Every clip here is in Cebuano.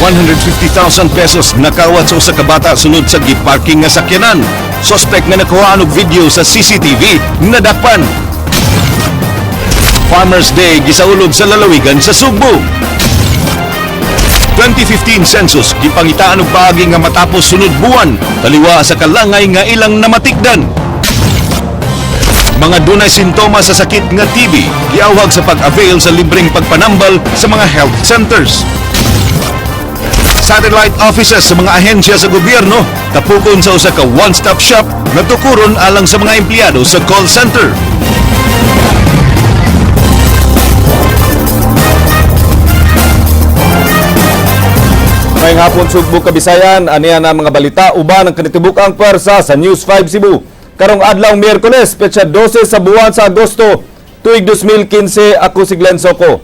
150,000 pesos nakawat sa usa ka bata sulod sa giparking nga sakyanan. Suspect nga nakuhaan og video sa CCTV nadakpan. Farmers Day gisaulog sa lalawigan sa Sugbo. 2015 census gipangitaan og paagi nga matapos sunod buwan taliwa sa kalangay nga ilang namatikdan. Mga dunay sintomas sa sakit nga TB giawhag sa pag-avail sa libreng pagpanambal sa mga health centers. Satellite offices sa mga ahensya sa gobyerno tapukon sa usa ka one-stop shop nga tukuron alang sa mga empleyado sa call center. Ngayong hapon, Sugbo, Kabisayan, aniya na mga balita uban ang kanitibuk ang pwersa sa News 5 Cebu. Karong adlaw Miyerkules, petsa 12 sa buwan sa Agosto, tuig 2015, ako si Glenn Soco.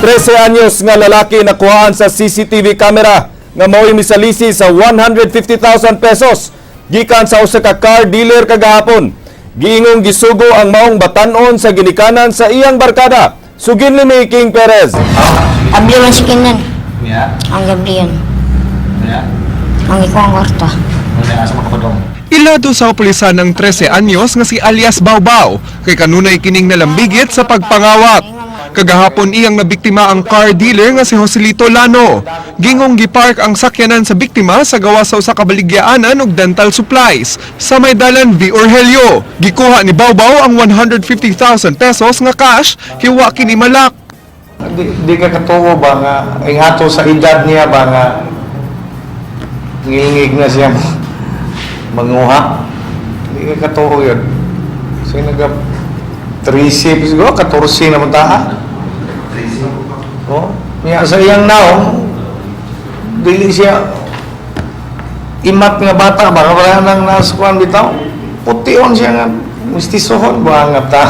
13 anyos nga lalaki nakuhaan sa CCTV camera nga mao'y misalisi sa 150,000 pesos gikan sa usa ka car dealer kagahapon. Giingong gisugo ang maong batan-on sa ginikanan sa iyang barkada. Sugin ni King Perez. Abli man si Kinan. Ya, Ang gabi yun. ya. Ang ikaw ang kwarta. Wala asa makapadong. Ilado sa pulisan ng 13 anyos nga si alias Baobao kay kanunay kining nalambigit sa pagpangawat. Kagahapon iyang nabiktima ang car dealer nga si Joselito Lano. Gingong gipark ang sakyanan sa biktima sa gawas sa usa ka baligyaanan og dental supplies sa may dalan V. Orhelio. Gikuha ni Baobao ang 150,000 pesos nga cash, hiwa kini malak. Di ka katuo ba nga ang ato sa edad niya ba nga ngingig na siya manguha. Di ka katuo yun. So naga 13 siguro, 14 na taa. Oh, niya sa iyang naong dili siya imat nga bata ba wala nang nasukuan bitaw. Pution siya nga mistisohon ba nga ta.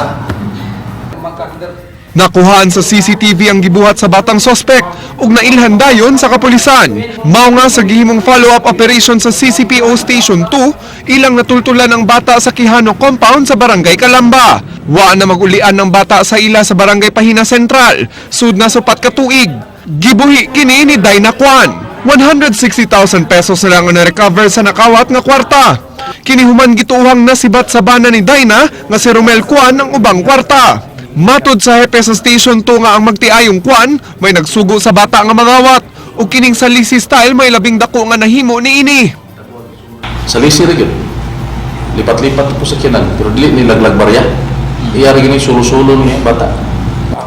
Nakuhaan sa CCTV ang gibuhat sa batang sospek ug nailhan dayon sa kapulisan. Mao nga sa gihimong follow-up operation sa CCPO Station 2, ilang natultulan ang bata sa Quijano Compound sa Barangay Kalamba. Wa na magulian ng bata sa ila sa Barangay Pahina Central, sud na supat ka tuig. Gibuhi kini ni Dinah Kwan. 160,000 pesos na lang ang na-recover sa nakawat nga kwarta. Kini human gituuhang nasibat sa bana ni Dinah nga si Romel Kwan ang ubang kwarta. Matod sa hepe sa Station 2 nga ang magtiayong Kwan, may nagsugo sa bata nga mangawat ug kining sa Lisi style may labing dako nga nahimo niini. Sa lisi ra gyud. Lipat-lipat po sa kinan, pero dili ni laglag barya. Iya ra gyud ni sulo-sulo niya bata.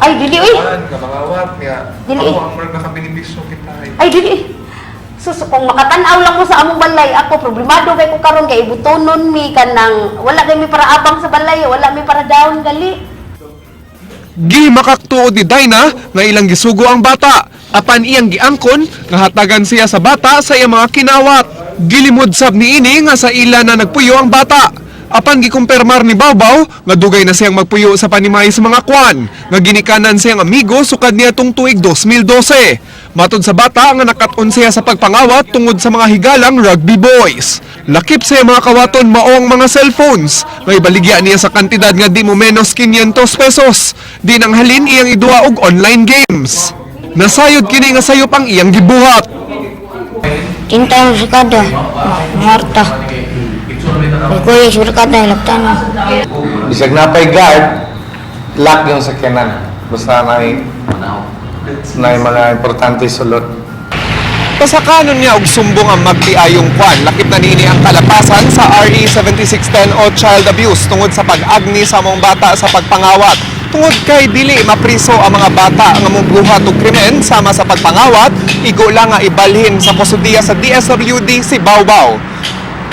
Ay, dili uy. Mangawat niya. Dili. Ang murag nakabenepisyo kita. Ay, dili. Sus, kung makatan-aw lang mo sa among balay, ako problemado kay ko karon kay ibutonon mi kanang wala kay mi para abang sa balay, wala mi para down gali. Gimakaktuod ni Dinah nga ilang gisugo ang bata. Apan iyang giangkon nga hatagan siya sa bata sa iyang mga kinawat. Gilimod sab niini nga sa ila na nagpuyo ang bata. Apan gikumpirmar ni Baobao nga dugay na siyang magpuyo sa panimay sa mga kwan nga ginikanan siyang amigo sukad niya tong tuig 2012. Matod sa bata nga nakat-on siya sa pagpangawat tungod sa mga higalang rugby boys. Lakip sa iyang mga kawaton mao ang mga cellphones. May baligya niya sa kantidad nga di mo menos 500 pesos. Di nang halin iyang iduwa og online games. Nasayod kini nga sayop ang iyang gibuhat. Tinta ang barkada. Marta. Kay kuya sa barkada, hilaktan mo. Bisag napay guard, lock yung sakyanan. Basta na mga importante sulod. Pasakanon niya og sumbong ang magtiayong kwan. Lakip na niini ang kalapasan sa RE 7610 o child abuse tungod sa pag-agni sa mong bata sa pagpangawat. Tungod kay dili mapriso ang mga bata nga mobuhat og krimen sama sa pagpangawat, igo lang nga ibalhin sa kustudiya sa DSWD si Baobao.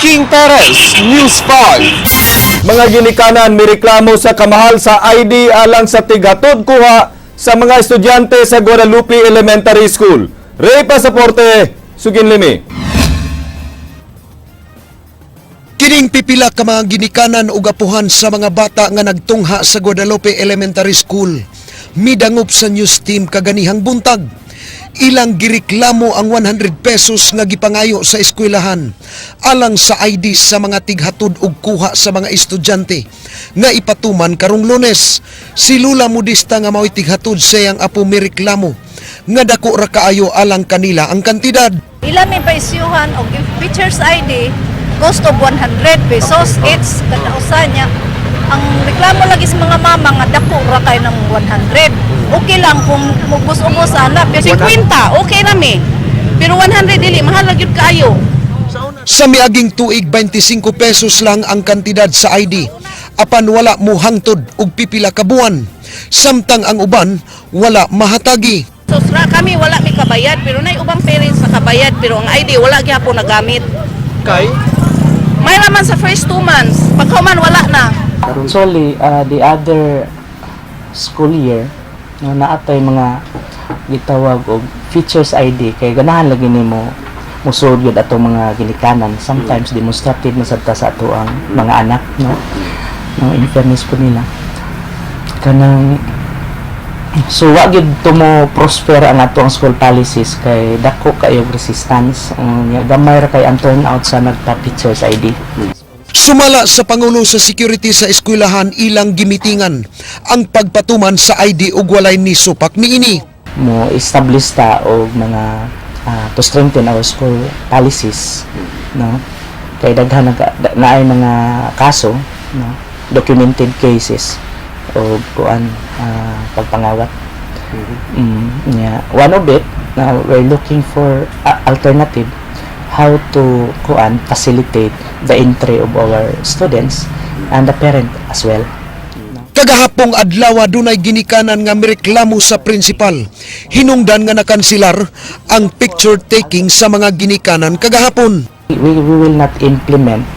King Perez, News 5. Mga ginikanan mireklamo sa kamahal sa ID alang sa tigatod kuha sa mga estudyante sa Guadalupe Elementary School. Ray Pasaporte, Sugin Limi. Kining pipila ka mga ginikanan ug apuhan sa mga bata nga nagtungha sa Guadalupe Elementary School. Midangop sa news team kaganihang buntag. Ilang gireklamo ang 100 pesos nga gipangayo sa eskwelahan alang sa ID sa mga tighatod ug kuha sa mga estudyante nga ipatuman karong Lunes. Si Lula Modista nga mao'y tighatod sa iyang apo mireklamo nga dako ra kaayo alang kanila ang kantidad. Ila may paisyuhan og if teacher's ID cost of 100 pesos each kada usa niya. Ang reklamo lagi sa mga mama nga dako ra kay ng 100. Okay lang kung mubos-ubos ana, pero 50, okay na mi. Pero 100 dili, mahal ra gyud kaayo. Sa miaging tuig, 25 pesos lang ang kantidad sa ID. Apan wala mo hangtod og pipila ka buwan. Samtang ang uban wala mahatagi. So ra kami wala mi kabayad, pero nay ubang parents na kabayad, pero ang ID wala gyapon nagamit. Kay? May raman sa first 2 months. Paghuman, wala na. Actually, the other school year, no, naatay mga gitawag og features ID kay ganahan lagi nimo musulod gyud atong mga ginikanan. Sometimes demonstrative na sad ta sa ato ang mga anak, no, no, in fairness po nila, kanang so wa gyud to mo prosper ang ato ang school policies kay dako kayo resistance. Gamay ra kay ang turnout sa nagpa-features ID. Sumala sa Pangulo sa security sa eskwelahan, ilang gimitingan ang pagpatuman sa ID ug walay ni supak niini. Mo establish ta og mga to strengthen our school policies, no, kay daghan na naay mga kaso, no, documented cases og kuan, pagpangawat. Yeah. One of it now, we're looking for alternative how to kuan, facilitate the entry of our students and the parent as well. Kagahapong adlaw, dunay ginikanan nga mireklamo sa principal. Hinungdan nga nakansilar ang picture taking sa mga ginikanan kagahapon. We will not implement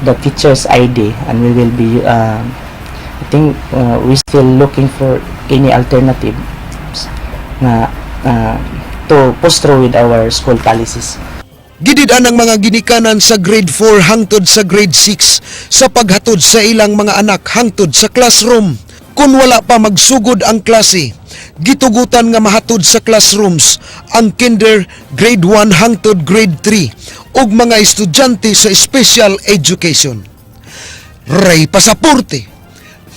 the teacher's ID and we will be I think we still looking for any alternative nga to push through with our school policies. Gidid-an ang mga ginikanan sa grade 4 hangtod sa grade 6 sa paghatod sa ilang mga anak hangtod sa classroom. Kung wala pa magsugod ang klase, gitugutan nga mahatod sa classrooms ang kinder, grade 1 hangtod grade 3 ug mga estudyante sa special education. Ray Pasaporte,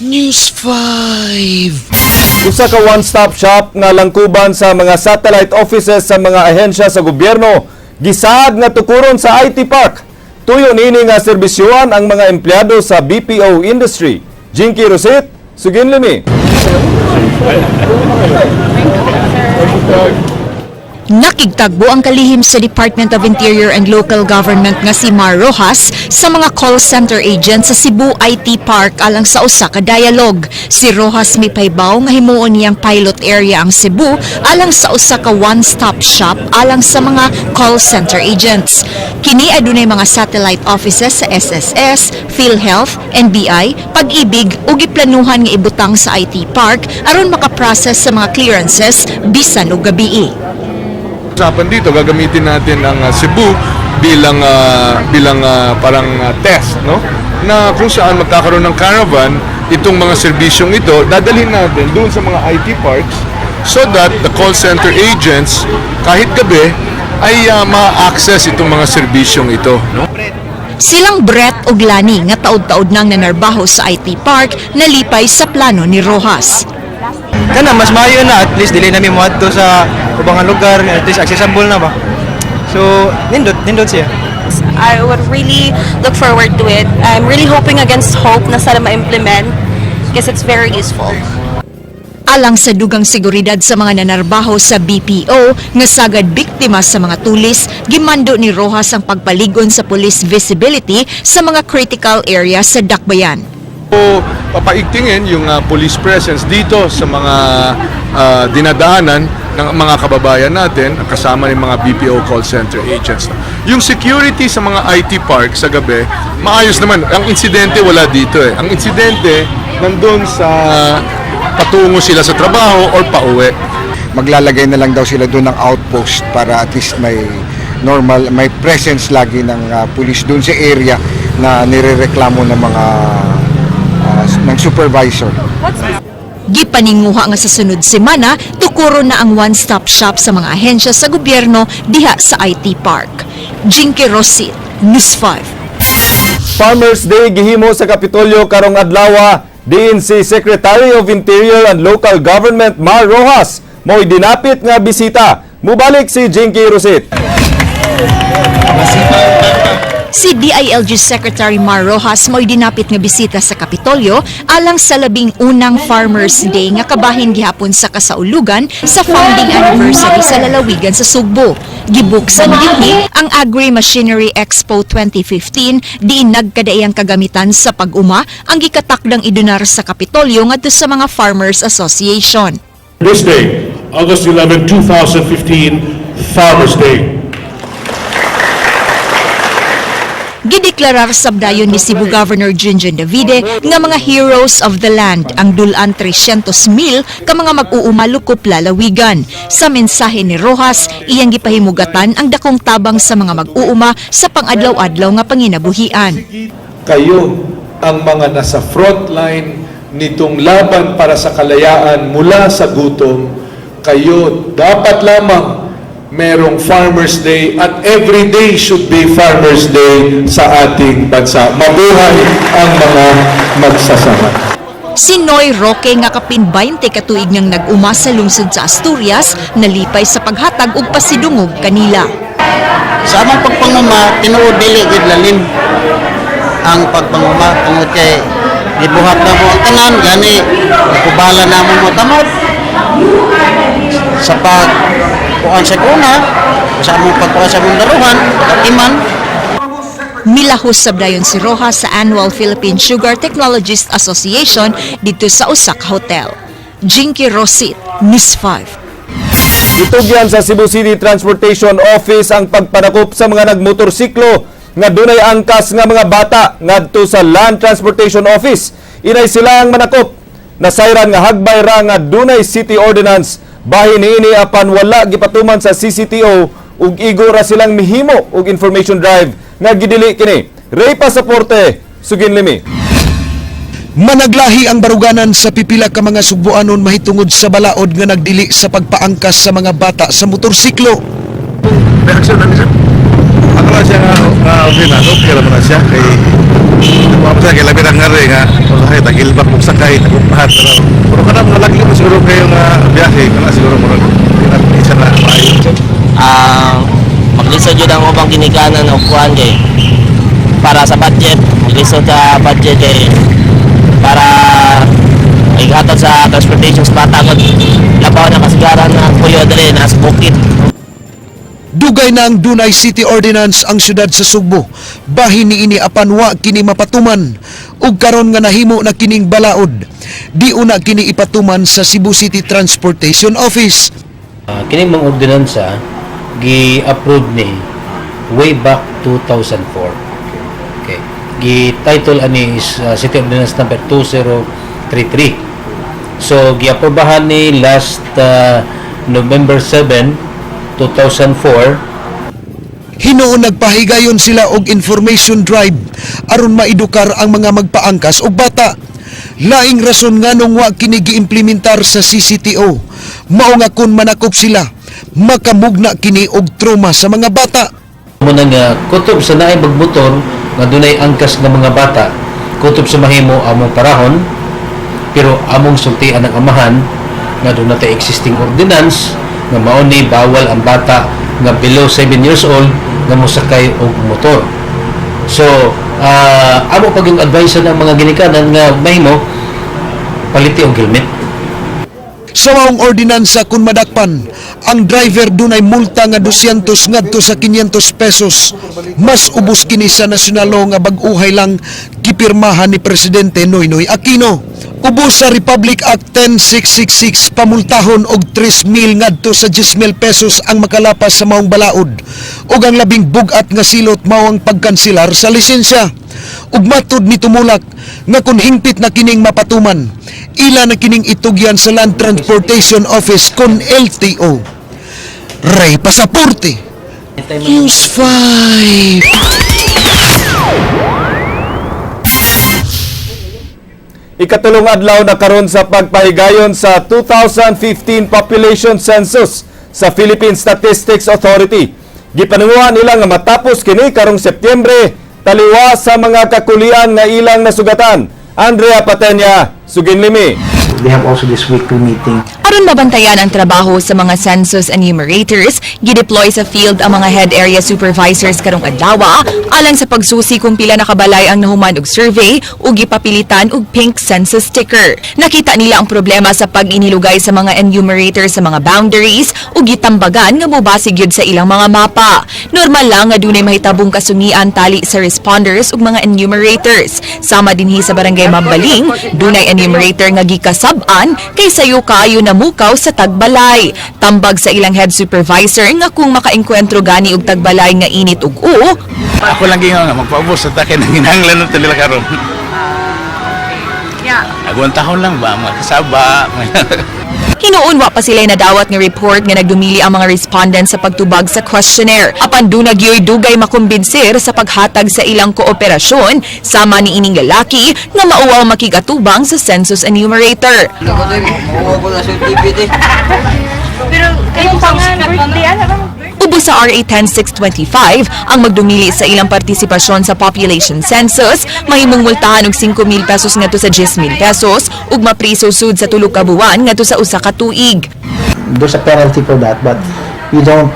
News 5. Usa ka one-stop shop nga langkuban sa mga satellite offices sa mga ahensya sa gobyerno gisaad nga tukuron sa IT Park. Tuyo niini nga serbisyuan ang mga empleyado sa BPO industry. Jinky Rosit, sugin limi. Nakigtagbo ang kalihim sa Department of Interior and Local Government nga si Mar Rojas sa mga call center agent sa Cebu IT Park alang sa usa ka dialogue. Si Rojas mipahibaw nga himuon niyang pilot area ang Cebu alang sa usa ka one-stop shop alang sa mga call center agents. Kini adunay mga satellite offices sa SSS, PhilHealth, NBI, Pag-ibig ug giplanuhan nga ibutang sa IT Park aron makaprocess sa mga clearances bisan og gabii. Usapan dito, gagamitin natin ang Cebu bilang bilang parang test, no? Na kung saan magkakaroon ng caravan itong mga serbisyong ito, dadalhin natin doon sa mga IT parks so that the call center agents kahit gabi ay ma-access itong mga serbisyong ito, no? Silang Brett ug Lani nga taod-taod nang nanarbaho sa IT Park, nalipay sa plano ni Rojas. Kana mas maayo na, at least dili nami moadto sa ubang lugar, at least accessible na ba. So nindot nindot siya. I would really look forward to it. I'm really hoping against hope na sana ma-implement because it's very useful. Alang sa dugang seguridad sa mga nanarbaho sa BPO nga sagad biktima sa mga tulis, gimando ni Rojas ang pagpaligon sa police visibility sa mga critical areas sa Dakbayan. So, papaigtingin yung police presence dito sa mga dinadaanan ng mga kababayan natin kasama ng mga BPO call center agents. Yung security sa mga IT park sa gabi, maayos naman. Ang insidente, wala dito eh. Ang insidente, nandun sa patungo sila sa trabaho or pauwi. Maglalagay na lang daw sila doon ng outpost para at least may normal, may presence lagi ng police doon sa area na nirereklamo ng mga ng supervisor. Gipaninguha nga sa sunod semana, tukuron na ang one-stop shop sa mga ahensya sa gobyerno diha sa IT Park. Jinky Rosit, News 5. Farmers Day gihimo sa Kapitolyo karong adlawa diin si Secretary of Interior and Local Government Mar Rojas. Mo'y dinapit nga bisita. Mubalik si Jinky Rosit. Si DILG Secretary Mar Rojas mo'y dinapit nga bisita sa Kapitolyo alang sa 11 na Farmers Day nga kabahin gihapon sa kasaulugan sa founding anniversary sa lalawigan sa Sugbo. Gibuksan dinhi ang Agri Machinery Expo 2015 diin nagkadaiyang kagamitan sa pag-uma ang gikatakdang idonar sa Kapitolyo ngadto sa mga Farmers Association. This day, August 11, 2015, Farmers Day. Gideklarar sabdayon ni Cebu Governor Junjun Davide nga mga heroes of the land ang dulan 300 mil ka mga mag-uuma lukop lalawigan. Sa mensahe ni Rojas, iyang gipahimugatan ang dakong tabang sa mga mag-uuma sa pang-adlaw-adlaw nga panginabuhian. Kayo ang mga nasa frontline nitong laban para sa kalayaan mula sa gutom. Kayo dapat lamang merong Farmers Day at every day should be Farmers Day sa ating bansa. Mabuhay ang mga magsasaka. Si Noy Roque nga kapin 20 katuig nang nag-uma sa lungsod sa Asturias, nalipay sa paghatag og pasidungog kanila. Sa among pagpanguma, tinuod dili gid lalim ang pagpanguma tungod kay gibuhat na mo ang tanan, gani kubala na mo mo tamod sa pag kuan sa una sa among pagkuan sa among daruhan iman. Milahos sabdayon si Rojas sa annual Philippine Sugar Technologist Association dito sa usa ka hotel. Jinky Rosit, News 5. Itugyan sa Cebu City Transportation Office ang pagpanakop sa mga nagmotorsiklo nga dunay angkas nga mga bata ngadto sa Land Transportation Office. Inay sila ang manakop. Nasayran nga hagbay ra nga dunay city ordinance bahin niini apan wala gipatuman sa CCTO ug igo ra silang mihimo og information drive nga gidili kini. Ray Pasaporte, Sugin Limi. Managlahi ang baruganan sa pipila ka mga Sugbuanon mahitungod sa balaod nga nagdili sa pagpaangkas sa mga bata sa motorsiklo. Reaksyon na niya. Ako lang siya nga ordinance, okay naman na siya kay ako siya kay labi ng ngari nga usahay tagilbak mong sakay tagumpahat, pero pero kada mga lagi mo siguro kayo nga biyahe kana siguro mo isa na maayo. Maglisod yun ang ubang ginikanan o kuan kay para sa budget, maglisod sa budget kay para ihatag sa transportation sa bata kung labaw na kasigaran na kuyo diri na sa bukid. Dugay na ang dunay City Ordinance ang syudad sa Sugbo. Bahin niini apan wa kini mapatuman. Ug karon nga nahimo na kining balaod, di una kini ipatuman sa Cebu City Transportation Office. Kining mga ordinansa gi-approve ni way back 2004. Okay. Gi-title ani is City Ordinance number 2033. So gi-aprobahan ni last November 7, 2004. Hinuon nagpahigayon sila og information drive aron maedukar ang mga magpaangkas og bata. Laing rason nganong wa kini giimplementar sa CCTO. Mao nga kun manakop sila, makamugna kini og trauma sa mga bata. Muna nga kutob sa naay magmotor nga dunay angkas nga mga bata, kutob sa mahimo among parahon, pero among sultian ang amahan nga doon natay existing ordinance nga mao ni bawal ang bata nga below 7 years old nga mosakay og motor. So amo pag yung advice ng mga ginikanan nga mahimo paliti og helmet. Sa maong ordinansa, kung madakpan, ang driver dunay multa nga 200 ngadto sa 500 pesos. Mas ubos kini sa national law nga bag-uhay lang gipirmahan ni Presidente Noynoy Aquino. Ubos sa Republic Act 10666, pamultahon og 3,000 ngadto sa 10,000 pesos ang makalapas sa maong balaod. Ug ang labing bugat nga silot mao ang pagkanselar sa lisensya. Ug matud ni Tumulak nga kung hingpit na kining mapatuman, ila na kining itugyan sa Land Transportation Office kon LTO. Ray Pasaporte, News 5. Ikatulong adlaw na karon sa pagpahigayon sa 2015 Population Census sa Philippine Statistics Authority. Gipanunguhan nila nga matapos kini karong Setyembre taliwa sa mga kakulian nga ilang nasugatan. Andrea Patenya, Suginlimi. They have also this weekly meeting. Aron mabantayan ang trabaho sa mga census enumerators, gideploy sa field ang mga head area supervisors karong adlaw alang sa pagsusi kung pila na kabalay ang nahuman og survey ug gipapilitan og pink census sticker. Nakita nila ang problema sa pag-inilugay sa mga enumerators sa mga boundaries ug gitambagan nga mobase gyud sa ilang mga mapa. Normal lang nga dunay mahitabong kasungian tali sa responders ug mga enumerators. Sama dinhi sa Barangay Mambaling, dunay enumerator nga gikasab-an kay sayo kaayo namukaw sa tagbalay. Tambag sa ilang head supervisor nga kung makaengkwentro gani og tagbalay nga init ug uo, Ako lang gingon nga magpaubos sa takin ang ginahanglan nato nila karon. Aguan tahon lang ba mga kasaba. Hinuon wa pa sila nadawat nga report nga nagdumili ang mga respondents sa pagtubag sa questionnaire. Apan duna gyoy dugay makumbinsir sa paghatag sa ilang kooperasyon sama ni ining lalaki nga mauwaw makigatubang sa census enumerator. Pero kayong pangan birthday ano ba? Ubos sa RA 10625 ang magdumili sa ilang partisipasyon sa population census, mahimong multahan og 5,000 pesos ngadto sa 10,000 pesos ug mapriso sud sa 3 ka buwan ngadto sa 1 ka tuig. There's a penalty for that, but we don't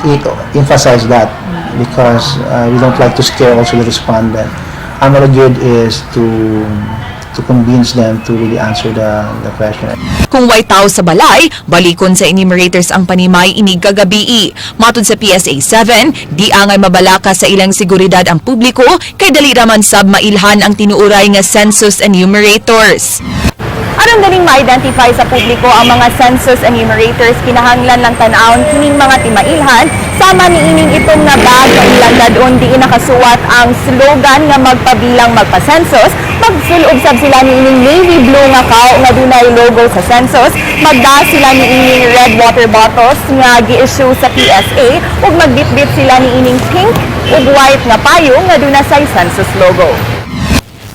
emphasize that because we don't like to scare also the respondent. Ang good is to convince them to really answer the question. Kung way tao sa balay, balikon sa enumerators ang panimay inig kagabii. Matod sa PSA 7, di angay mabalaka sa ilang seguridad ang publiko kay dali raman sab mailhan ang tinuuray nga census enumerators. Aron daling ma-identify sa publiko ang mga census enumerators, kinahanglan lang tan-awon kining mga timailhan sama ni ining itong nga bag nga ilang dadon diin nakasuwat ang slogan nga "Magpabilang, magpa-census." Magsulob sab sila ni ining navy blue nga kao nga dunay logo sa census, magda sila ni ining red water bottles nga gi-issue sa PSA ug magbitbit sila ni ining pink ug white nga payong nga duna say census logo.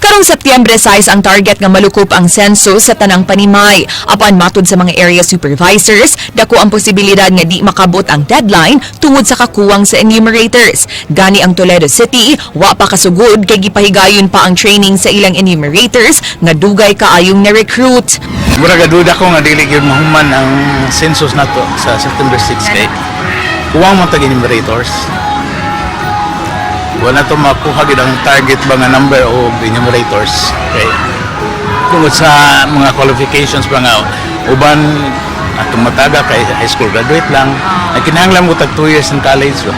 Karong Setyembre 6 ang target nga malukop ang census sa tanang panimay. Apan matod sa mga area supervisors, dako ang posibilidad nga di makabot ang deadline tungod sa kakuwang sa enumerators. Gani ang Toledo City, wa pa kasugod kay gipahigayon pa ang training sa ilang enumerators nga dugay kaayong na-recruit. Mura ga duda ko nga dili gyud mahuman ang census nato sa September 6 kay kuwang man tag enumerators. Wala to makuha gid ang target ba nga number of enumerators kay tungod sa mga qualifications ba nga uban atong mataga kay high school graduate lang ay kinahanglan mo tag 2 years in college ba.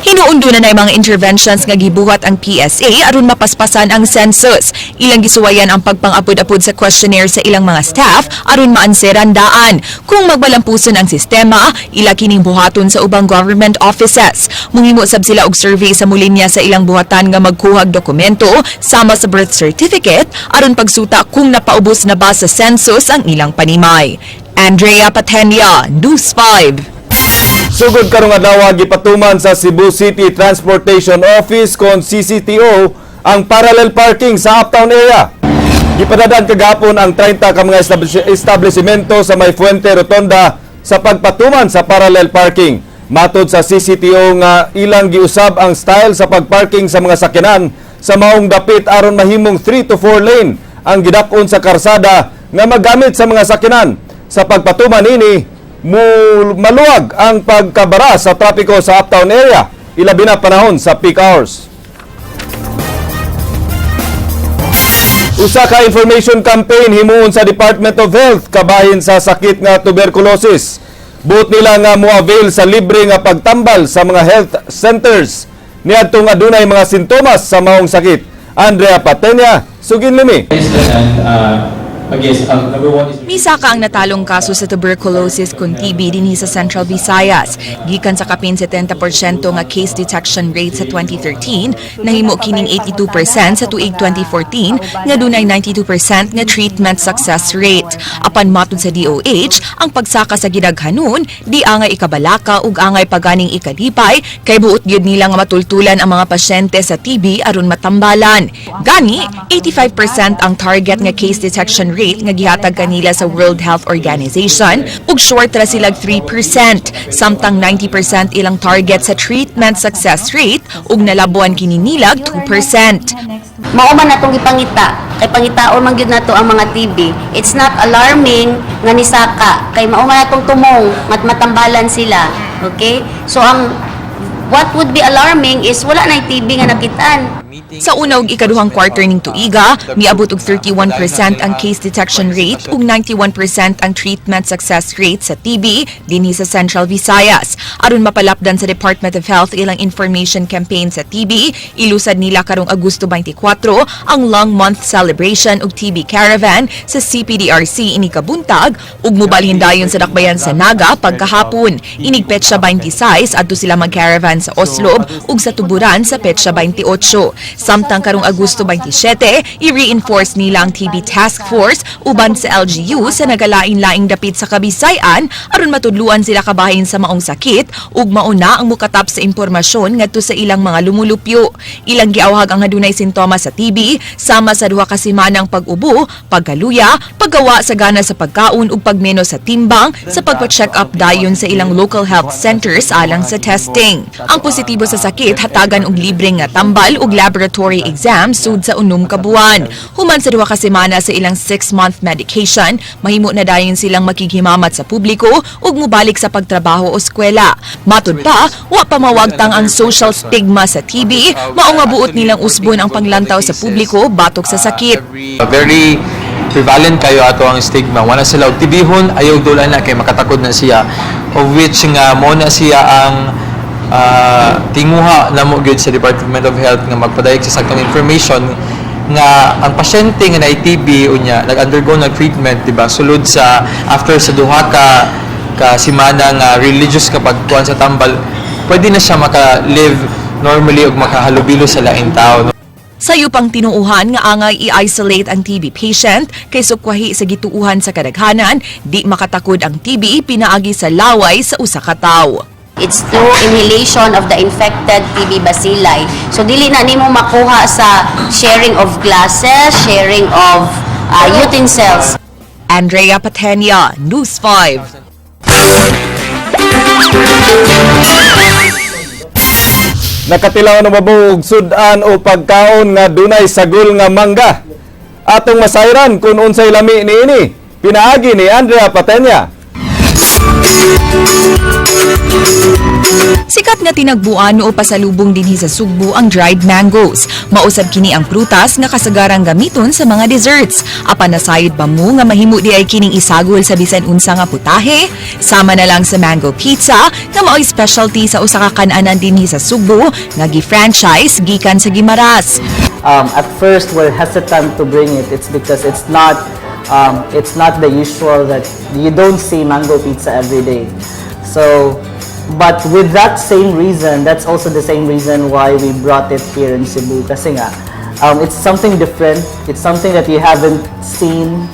Hinuon duna na mga interventions nga gibuhat ang PSA aron mapaspasan ang census. Ilang gisuwayan ang pagpang-apod-apod sa questionnaire sa ilang mga staff aron maanseran daan. Kung magbalampuson ang sistema, ila kining buhaton sa ubang government offices. Muhimo sab sila og survey sa mulinya sa ilang buhatan nga magkuhag dokumento sama sa birth certificate aron pagsuta kung napaubos na ba sa census ang ilang panimay. Andrea Patenia, News 5. Sugod karong adlaw, gipatuman sa Cebu City Transportation Office kon CCTO ang parallel parking sa uptown area. Gipadadan kagahapon ang 30 ka mga establishmento sa may Fuente Rotonda sa pagpatuman sa parallel parking. Matod sa CCTO nga ilang giusab ang style sa pagparking sa mga sakyanan sa maong dapit aron mahimong 3 to 4 lane ang gidakon sa karsada nga magamit sa mga sakyanan. Sa pagpatuman ini, maluwag ang pagkabara sa trapiko sa uptown area, ilabi na panahon sa peak hours. Usa ka information campaign himuon sa Department of Health kabahin sa sakit nga tuberculosis. Buot nila nga mo-avail sa libre nga pagtambal sa mga health centers niadtong adunay mga sintomas sa maong sakit. Andrea Patenya, sugin limi. Misaka ang natalong kaso sa tuberculosis kun TB dinhi sa Central Visayas. Gikan sa kapin 70% nga case detection rate sa 2013, nahimo kining 82% sa tuig 2014 nga dunay 92% nga treatment success rate. Apan matod sa DOH, ang pagsaka sa gidaghanon di angay ikabalaka ug angay paganing ikalipay kay buot gyud nila nga matultulan ang mga pasyente sa TB aron matambalan. Gani, 85% ang target nga case detection rate. rate nga gihatag kanila sa World Health Organization ug short ra sila 3%, samtang 90% ilang target sa treatment success rate ug nalabuan kini nilag 2%. Mao man atong gipangita kay pangitaon man gyud nato ang mga TB. It's not alarming nga nisaka kay mao man atong tumong mat matambalan sila. Okay? So ang what would be alarming is wala na TB nga nakitaan. Sa una ug ikaduhang quarter ning tuiga, miabot og 31% ang case detection rate ug 91% ang treatment success rate sa TB dinhi sa Central Visayas. Aron mapalapdan sa Department of Health ilang information campaign sa TB, ilusad nila karong Agosto 24 ang Lung Month celebration ug TB Caravan sa CPDRC inig kabuntag ug mobalhin dayon sa dakbayan sa Naga pagkahapon. Inig petsa 26 adto sila mag-caravan sa Oslob ug sa Tuburan sa petsa 28. Samtang karong Agosto 27, i-reinforce nila ang TB Task Force uban sa LGU sa nagalain-laing dapit sa Kabisayan aron matudluan sila kabahin sa maong sakit ug mauna ang mukatap sa impormasyon ngadto sa ilang mga lumulupyo. Ilang giawhag ang adunay sintomas sa TB sama sa 2 ka semanang pag-ubo, pagkaluya, paggawa sa gana sa pagkaon ug pagmenos sa timbang sa pagpa-check up dayon sa ilang local health centers alang sa testing. Ang positibo sa sakit hatagan og libre nga tambal ug laboratory exam sud sa 6 ka buwan. Human sa 2 ka semana sa ilang 6-month medication, mahimo na dayon silang makighimamat sa publiko ug mobalik sa pagtrabaho o eskwela. Matud pa, wa pa mawagtang ang social stigma sa TB, mao nga buot nilang usbon ang panglantaw sa publiko batok sa sakit. Very prevalent kayo ato ang stigma. Wala sila og tibihon, ayaw dulan na kay makatakod na siya. Of which nga mo na siya ang tinguha namo gyud sa Department of Health nga magpadayag sa saktong information nga ang pasyente nga naay TB unya nag-undergo ng treatment, di ba, sulod sa after sa duha ka ka semana nga religious kapag kuan sa tambal, pwede na siya maka-live normally ug makahalubilo sa laing tao, no? Sayo pang tinuuhan nga angay i-isolate ang TB patient kay sukwahi sa gituuhan sa kadaghanan, di makatakod ang TB pinaagi sa laway sa usa ka tawo. It's through inhalation of the infected TB bacilli. So dili na nimo makuha sa sharing of glasses, sharing of utensils. Andrea Patenia, News 5. Nakatilaw na mabuog sudan o pagkaon nga dunay sagol nga mangga. Atong masayran kung unsay lami niini. Pinaagi ni Andrea Patenya. Sikat nga tinagbuan o pasalubong dinhi sa Sugbo ang dried mangoes. Mausab kini ang prutas nga kasagarang gamiton sa mga desserts. Apan nasayod ba mo nga mahimo di ay kining isagol sa bisan unsa nga putahe? Sama na lang sa mango pizza nga maoy specialty sa usa ka kan-anan dinhi sa Sugbo nga gi-franchise gikan sa Guimaras. At first, we're hesitant to bring it. It's because it's not the usual that you don't see mango pizza every day. So, but with that same reason, that's also the same reason why we brought it here in Cebu. Kasi nga, it's something different. It's something that you haven't seen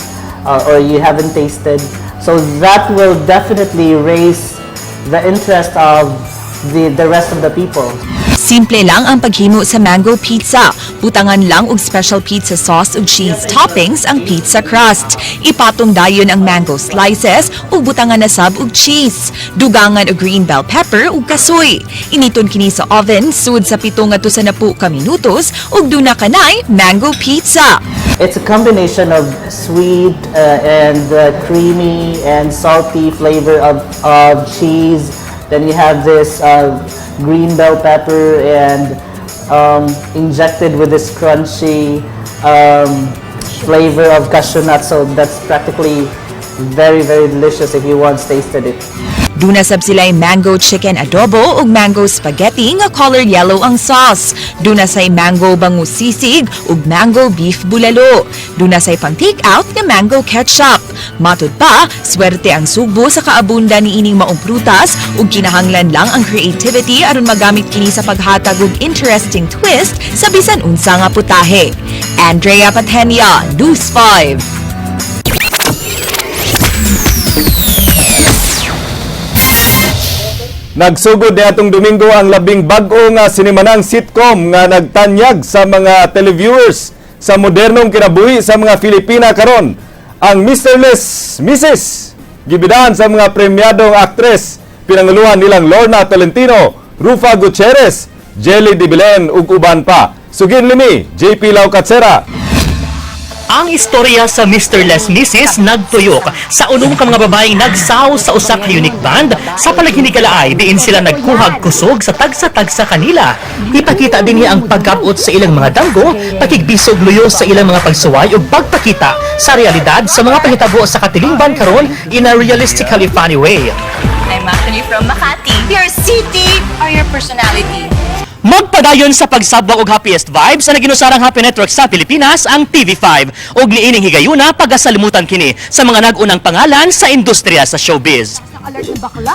or you haven't tasted. So that will definitely raise the interest of the rest of the people. Simple lang ang paghimo sa mango pizza. Butangan lang og special pizza sauce ug cheese toppings ang pizza crust. Ipatong dayon ang mango slices ug butangan na sab og cheese. Dugangan og green bell pepper ug kasoy. Initon kini sa oven sud sa 7 ngadto sa 10 ka minutos ug duna kanay mango pizza. It's a combination of sweet and creamy and salty flavor of cheese. Then you have this green bell pepper and injected with this crunchy flavor of cashew nut. So that's practically very, very delicious if you once tasted it. Duna sab sila'y mango chicken adobo ug mango spaghetti nga color yellow ang sauce. Duna say mango bangus sisig ug mango beef bulalo. Duna say pang take out nga mango ketchup. Matud pa, swerte ang Sugbo sa kaabunda ni ining maong prutas ug kinahanglan lang ang creativity aron magamit kini sa paghatag og interesting twist sa bisan unsa nga putahe. Andrea Patenia, News 5. Nagsugod ni atong Domingo ang labing bag-o nga sinimanang sitcom nga nagtanyag sa mga televiewers sa modernong kinabuhi sa mga Filipina karon. Ang Mr. Less Mrs. Gibidahan sa mga premyadong aktres, pinanguluhan nilang Lorna Tolentino, Ruffa Gutierrez, Gelli de Belen ug uban pa. Sugin limi, JP Lau Katsera. Ang istorya sa Mr. Less Mrs. nagtuyok sa unom ka mga babaeng nagsaw sa usa ka unique band sa palaghinigalaay diin sila nagkuhag kusog sa tagsa-tagsa kanila. Ipakita din niya ang pagkabot sa ilang mga danggo, pakigbisog luyo sa ilang mga pagsuway ug pagpakita sa realidad sa mga pahitabo sa katilingban karon in a realistically funny way. I'm actually from Makati. Your city or your personality? Magpadayon sa pagsabwag og happiest vibes sa naginusarang Happy Network sa Pilipinas, ang TV5. Ug niining higayuna pagasalimutan kini sa mga nag-unang pangalan sa industriya sa showbiz. Alert ng bakla?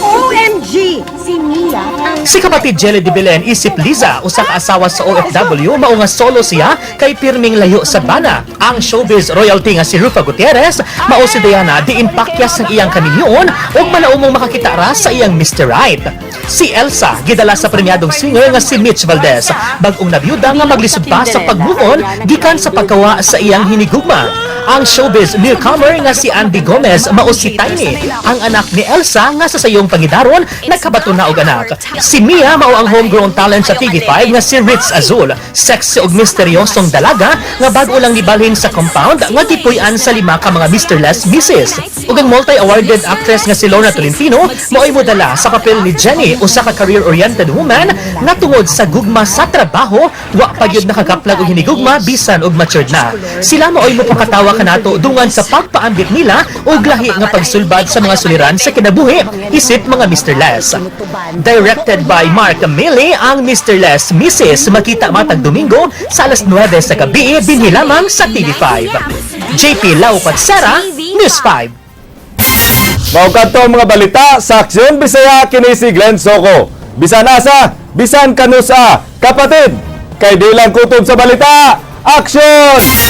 OMG! Si Mia ang Si kapatid Gelli de Belen isip Liza, usa ka asawa sa OFW, mao nga solo siya kay pirming layo sa bana. Ang showbiz royalty nga si Ruffa Gutierrez, mao si Diana diin pakyas ang iyang kaminyoon ug malaumong makakita ra sa iyang Mr. Right. Si Elsa gidala sa premyadong singer nga si Mitch Valdez, bag-ong nabiyuda nga maglisod pa sa pag-move on gikan sa pagkawa sa iyang hinigugma. Ang showbiz newcomer nga si Andy Gomez mao si Tiny, ang anak ni Elsa nga sa sayong pangidaron nagkabato na og anak. Si Mia mao ang homegrown talent sa TV5 nga si Ritz Azul, sexy ug misteryosong dalaga nga bag-o lang nibalhin sa compound nga gipuy-an sa lima ka mga Mr. Less Mrs. Ug ang multi-awarded actress nga si Lorna Tolentino mao'y modala sa papel ni Jenny, usa ka career-oriented woman nga tungod sa gugma sa trabaho wa pa gyud nakakaplag og hinigugma bisan og matured na. Sila mao'y mopakatawa kanato dungan sa pagpaambit nila og lahi nga pagsulbad sa mga suliran sa kinabuhi isip mga Mr. Less. Directed by Mark Milley, ang Mr. Less Mrs. makita matag Domingo sa alas 9 sa gabi dinhi lamang sa TV5. JP Lau Patsera, News 5. Mao kadto ang mga balita sa Aksyon Bisaya, kini si Glenn Soco. Bisan asa, bisan kanusa, kapatid, kay di lang kutob sa balita. Aksyon!